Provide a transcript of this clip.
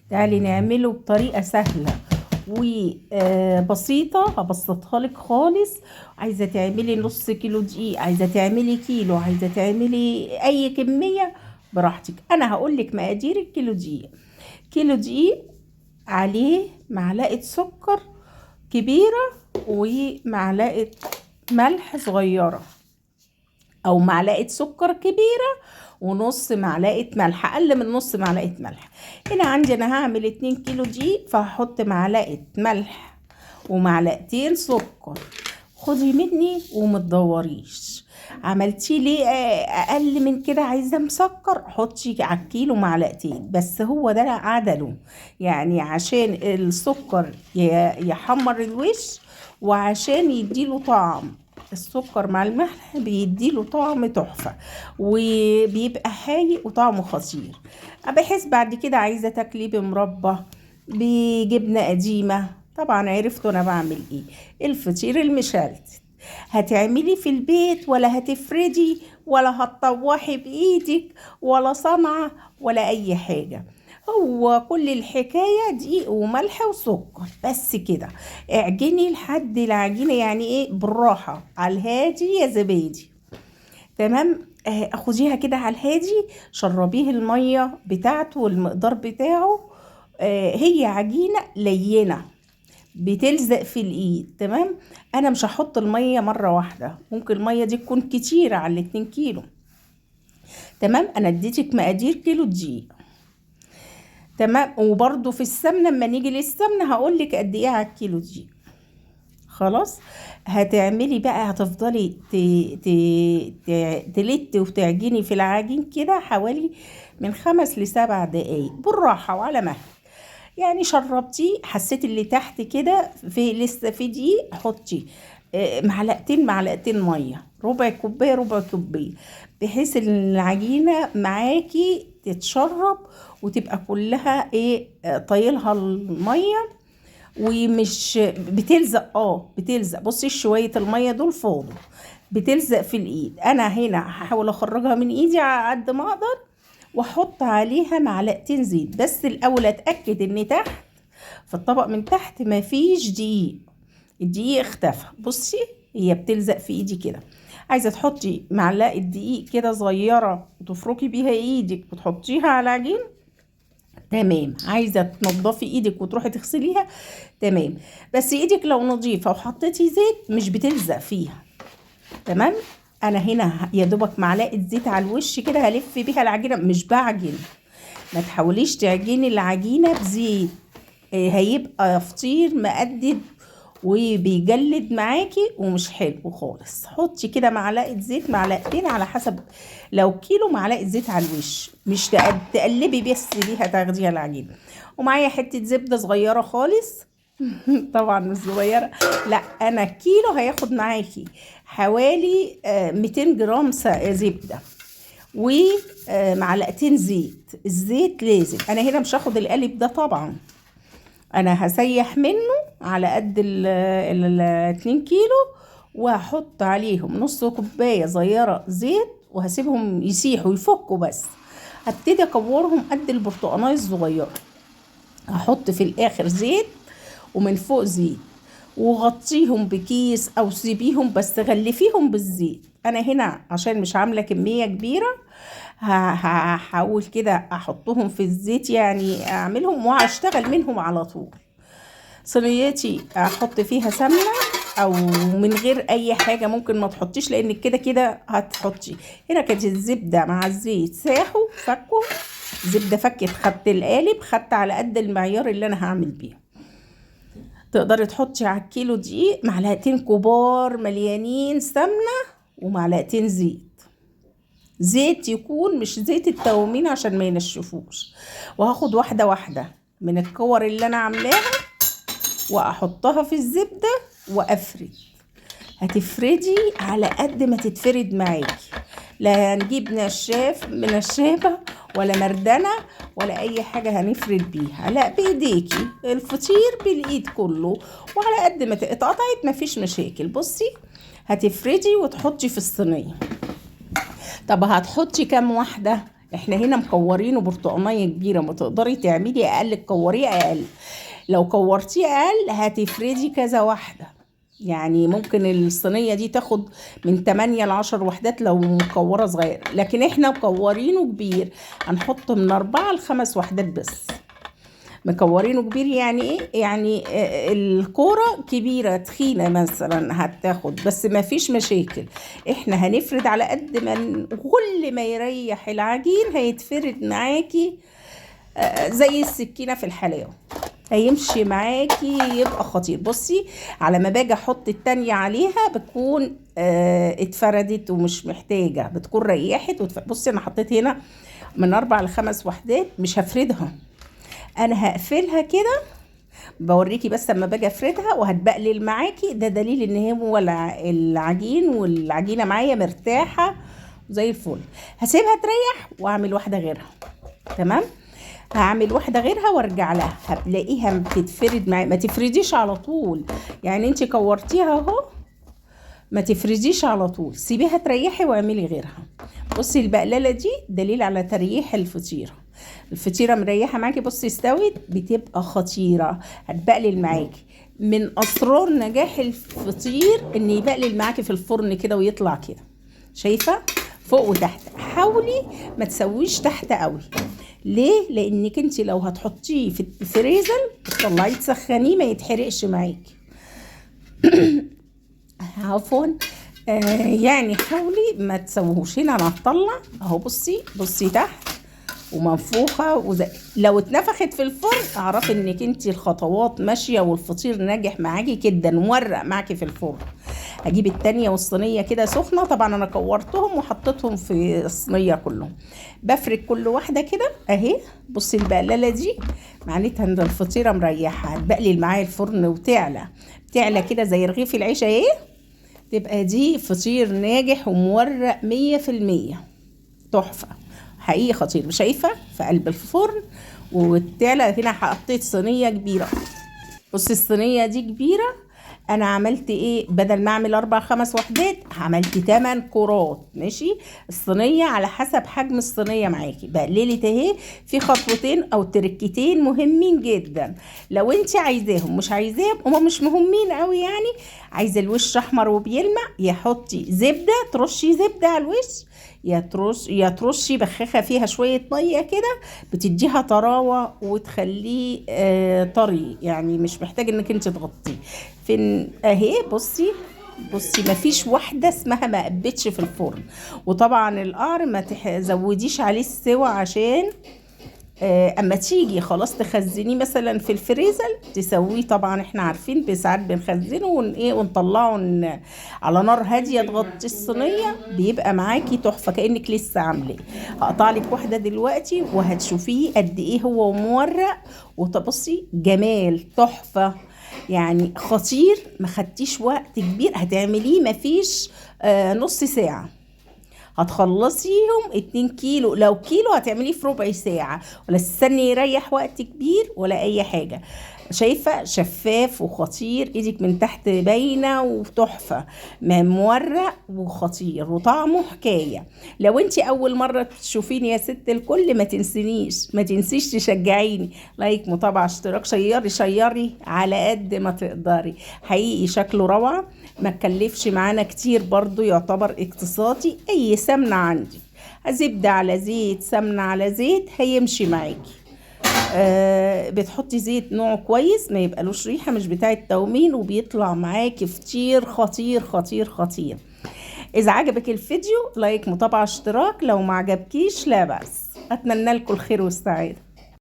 تعالي نعمله بطريقة سهلة وبسيطة، هبسطها لك خالص. عايزة تعملي نص كيلو دقيق، عايزة تعملي كيلو، عايزة تعملي اي كمية براحتك. انا هقول لك مقادير الكيلو دقيق. كيلو دقيق عليه معلقة سكر كبيرة ومعلقة ملح صغيرة، او معلقة سكر كبيرة ونص معلقة ملح، اقل من نص معلقة ملح. هنا عندي انا هعمل 2 كيلو دقيق، فهحط معلقة ملح ومعلقتين سكر. خدي مني وما تدوريش. عملتي ليه اقل من كده؟ عايزه مسكر، حطي على الكيلو معلقتين بس، هو ده عدله يعني، عشان السكر يحمر الوش وعشان يديله طعم. السكر مع الملح بيديله طعم تحفة وبيبقى حايق وطعمه خطير. بحيث بعد كده عايزة تاكليه بمربى، بجبنة قديمة. طبعا عرفتوا انا بعمل ايه. الفطير المشلتت هتعملي في البيت، ولا هتفردي ولا هتطوحي بايدك ولا صنعة ولا اي حاجة. هو كل الحكاية دقيق وملح وسكر بس كده. اعجني لحد العجينة يعني ايه، بالراحة على الهادي يا زبادي. تمام. خديها كده على الهادي، شربيه المية بتاعته والمقدار بتاعه. هي عجينة لينة بتلزق في الايد. تمام. انا مش هحط المية مرة واحدة، ممكن المية دي تكون كتيرة على 2 كيلو. تمام. انا اديتك مقادير كيلو دقيق. تمام. وبرده في السمنة لما نيجي للسمنه هقول لك قد ايه على الكيلو دقيق. خلاص. هتعملي بقى، هتفضلي تلتي وتعجني في العجين كده حوالي من 5 ل7 دقايق بالراحة وعلى مهلك. يعني شربتيه، حسيتي اللي تحت كده في لسه في دقيق، حطي معلقتين مية، ربع كوباية ربع كوباية، بحيث ان العجينة معاكي تتشرب وتبقى كلها ايه، طايلها المية ومش بتلزق. بتلزق. بصي شوية المية دول فاضوا، بتلزق في الايد. انا هنا هحاول اخرجها من ايدي على قد ما اقدر، واحط عليها معلقتين زيت بس. الاول اتاكد ان تحت في الطبق من تحت مفيش دقيق، الدقيق اختفى. بصي هي بتلزق في ايدي كده. عايزه تحطي معلقه دقيق كده صغيرة وتفركي بيها ايدك وتحطيها على العجين. تمام. عايزه تنضفي ايدك وتروحي تغسليها. تمام. بس ايدك لو نظيفة وحطيتي زيت مش بتلزق فيها. تمام. انا هنا يا دوبك معلقه زيت على الوش كده، هلف بيها العجينة، مش بعجن. ما تحاوليش تعجني العجينة بزيت، هيبقى فطير مقدد وبيجلد معاكي ومش حلو خالص. حطي كده معلقه زيت، معلقتين على حسب، لو كيلو معلقه زيت على الوش، مش تقلبي بس بيها تاخديها العجينة. ومعايا حتة زبدة صغيرة خالص. طبعا مش صغيرة، لا انا كيلو هياخد معاكي حوالي 200 جرام زبدة ومعلقتين زيت. الزيت لازم، انا هنا مش هاخد القالب ده طبعا، انا هسيح منه على قد ال 2 كيلو، وهحط عليهم نص كوباية صغيرة زيت، وهسيبهم يسيحوا يفكوا بس. هبتدي اكورهم قد البرتقانيه الصغيرة. هحط في الاخر زيت ومن فوق زيت، وغطيهم بكيس او سيبيهم بس غلفيهم بالزيت. انا هنا عشان مش عامله كمية كبيرة هحاول كده احطهم في الزيت، يعني اعملهم وهشتغل منهم على طول. صينيتي احط فيها سمنه او من غير اي حاجة، ممكن ما تحطيش لان كده كده هتحطي. هنا كانت الزبدة مع الزيت ساحوا فكوا، زبدة فكت، خدت القالب، خدت على قد المعيار اللي انا هعمل بيه. تقدري تحطي على الكيلو دقيق معلقتين كبار مليانين سمنه ومعلقتين زيت، زيت يكون مش زيت التومين عشان ما ينشفوش. وهاخد واحدة واحدة من الكور اللي انا عاملاها واحطها في الزبدة وافرد. هتفردي على قد ما تتفرد معاكي، لا هنجيب نشاف منشافه ولا مردنه ولا اي حاجة هنفرد بيها، لا بايديكي، الفطير بالايد كله، وعلى قد ما اتقطعت مفيش مشاكل. بصي هتفردي وتحطي في الصينية. طب هتحطي كام واحدة؟ احنا هنا مكورينه برتقانيه كبيرة، ما تقدري تعملي اقل تكوريه اقل. لو كورتيه اقل هتفردي كذا واحدة، يعني ممكن الصينية دي تاخد من 8 ل 10 وحدات لو مكوره صغيرة، لكن احنا مكورينه كبير هنحط من 4 ل 5 وحدات بس. مكورينه كبير يعني ايه؟ يعني الكورة كبيرة تخينة مثلا هتاخد، بس ما فيش مشاكل، احنا هنفرد على قد ما كل ما يريح العجين هيتفرد معاكي زي السكينة في الحلاوة، هيمشي معاكي يبقى خطير. بصي على ما باجي احط التانية عليها بتكون اتفردت ومش محتاجه، بتكون ريحت. بصي انا حطيت هنا من 4 ل 5 وحدات، مش هفردها، انا هقفلها كده بوريكي بس اما باجي افردها وهتبقلل معاكي. ده دليل ان هو العجين والعجينه معايا مرتاحة زي الفل. هسيبها تريح واعمل واحدة غيرها، تمام؟ هعمل واحدة غيرها وارجع لها، هتلاقيها بتتفرد معايا. ما تفرديش على طول، يعني انت كورتيها اهو، ما تفرديش على طول، سيبيها تريحي واعملي غيرها. بصي البقلاله دي دليل على تريح الفطيره، الفطيره مريحه معاكي. بصي استوت، بتبقى خطيرة، هتبقلل معاكي. من اسرار نجاح الفطير ان يبقلل معاكي في الفرن كده ويطلع كده، شايفه؟ فوق وتحت. حاولي ما تسويش تحت قوي، ليه؟ لانك انت لو هتحطيه في الفريزر تطلعيه تسخنيه ما يتحرقش معاكي. عفوا، يعني حاولي ما تسويهوش. هنا انا هطلع اهو، بصي بصي تحت ومنفوخه، لو اتنفخت في الفرن اعرفي انك انت الخطوات ماشية والفطير ناجح معاكي جدا، مورق معاكي في الفرن. هجيب التانية والصينيه كده سخنة، طبعا انا كورتهم وحطيتهم في الصينية كلهم، بفرد كل واحدة كده اهي. بصي البقلاله دي معناتها ان الفطيره مريحه، هتبقلل معايا الفرن وتعلى، بتعلى كده زي رغيف العيش اهي، تبقى دي فطير ناجح ومورق 100%، تحفة حقيقي خطير. شايفه في قلب الفرن والتعلى. هنا حطيت صينية كبيرة، بصي الصينية دي كبيرة، انا عملت ايه؟ بدل ما اعمل 4 5 وحدات عملت 8 كرات. ماشي، الصينية على حسب حجم الصينية معاكي. بقللت اهي في خطوتين او تركتين مهمين جدا، لو انت عايزاهم مش عايزاهم هما مش مهمين قوي. يعني عايزه الوش احمر وبيلمع، يا حطي زبدة، ترشي زبدة على الوش، يا ترشي بخاخه فيها شوية مية كده بتديها طراوه وتخليه طري، يعني مش محتاج انك انت تغطيه. فين اهي؟ بصي بصي مفيش واحدة اسمها ما قبتش في الفرن. وطبعا القعر ما تزوديش عليه السوى، عشان اما تيجي خلاص تخزنيه مثلا في الفريزر تسويه. طبعا احنا عارفين بساعات بنخزنه ونطلعه على نار هادية تغطي الصينية، بيبقى معاكي تحفة كانك لسه عاملاه. هقطع لك واحدة دلوقتي وهتشوفيه قد ايه هو مورق، وتبصي جمال تحفة يعني خطير. ما خدتيش وقت كبير، هتعمليه مفيش نص ساعة هتخلصيهم. 2 كيلو، لو كيلو هتعمليه في ربع ساعة، ولا تستني يريح وقت كبير ولا أي حاجة. شايفة شفاف وخطير، ايدك من تحت باينة وتحفة، مورق وخطير وطعمه حكاية. لو انت اول مرة تشوفيني يا ست الكل ما تنسينيش، ما تنسيش تشجعيني، like، متابعة، اشتراك، شيري شيري على قد ما تقدري. حقيقي شكله روعة، ما تكلفش معانا كتير، برضو يعتبر اقتصادي. اي سمنة عندي، زبدة على زيت، سمنة على زيت، هيمشي معاكي. بتحطي زيت نوع كويس ما يبقالوش ريحه، مش بتاع التومين، وبيطلع معاكي فطير خطير خطير خطير. اذا عجبك الفيديو like، متابعه، اشتراك. لو ما عجبكيش لا بأس. اتمنى لكم الخير والسعادة.